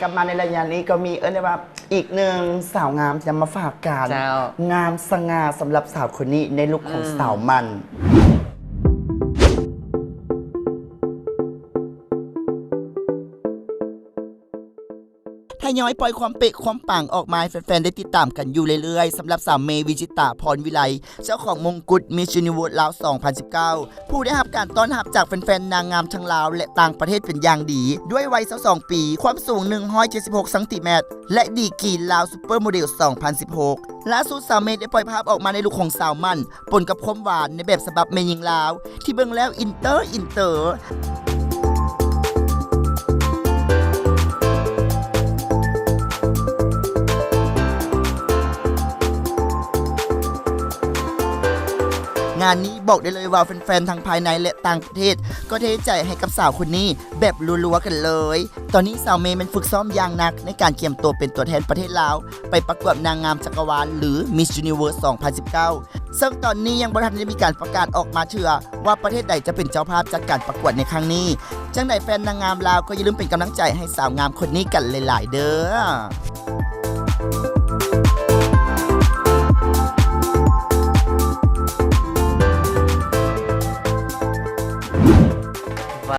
ກັບມາໃນໄລຍະນີ້ກໍມີ ເອີ້ນໄດ້ວ່າ ອີກໜຶ່ງສາວງາມທີ່ນຳມາຝາກກັນ ເຈົ້າ ງາມສະຫງ່າສຳລັບສາວຄົນນີ້ໃນລຸກຂອງ ອືມ ສາວໝັ້ນ. ທະຍອຍປ່ອຍຄວາມເປະຄວາມປັງອອກມາໃຫ້ແຟນໆໄດ້ຕິດຕາມກັນຢູ່ເລື້ອຍໆ ສຳລັບສາວເມ ວິຈິຕາ ພອນວິໄລ ເຈົ້າຂອງມົງກຸດ Miss Universe ລາວ ສອງພັນສິບເກົ້າ ຜູ້ໄດ້ຮັບການຕ້ອນຮັບຈາກແຟນໆນາງງາມທັງລາວ ແລະ ຕ່າງປະເທດເປັນຢ່າງດີ ດ້ວຍໄວ ຊາວສອງ ປີ ຄວາມສູງ ໜຶ່ງຮ້ອຍເຈັດສິບຫົກ ຊັງຕີແມັດ ແລະ ດີກຣີລາວ Super Model ສອງພັນສິບຫົກ. ລ່າສຸດສາວເມໄດ້ປ່ອຍພາບອອກມາໃນລຸກຂອງສາວໝັ້ນ ປົນກັບຄວາມຫວານໃນແບບສະບັບແມ່ຍິງລາວ ທີ່ເບິ່ງແລ້ວອິນເຕີ ອິນເຕີ. ງານນີ້ບອກໄດ້ເລີຍວ່າແຟນໆທັງພາຍໃນ ແລະ ຕ່າງປະເທດ ກໍເທໃຈໃຫ້ກັບສາວຄົນນີ້ແບບລັວໆກັນເລີຍ. ຕອນນີ້ສາວເມແມ່ນຝຶກຊ້ອມຢ່າງໜັກໃນການກຽມຕົວເປັນຕົວແທນປະເທດລາວ ໄປປະກວດນາງງາມຈັກກະວານ ຫຼື Miss Universe ສອງພັນສິບເກົ້າ ເຊິ່ງຕອນນີ້ຍັງບໍ່ທັນໄດ້ມີການປະກາດອອກມາເທື່ອວ່າປະເທດໃດຈະເປັນເຈົ້າພາບຈັດການປະກວດໃນຄັ້ງນີ້. ຈັ່ງໃດແຟນນາງງາມລາວກໍຢ່າລືມເປັນກຳລັງໃຈໃຫ້ສາວງາມຄົນນີ້ກັນຫຼາຍໆເດີ້.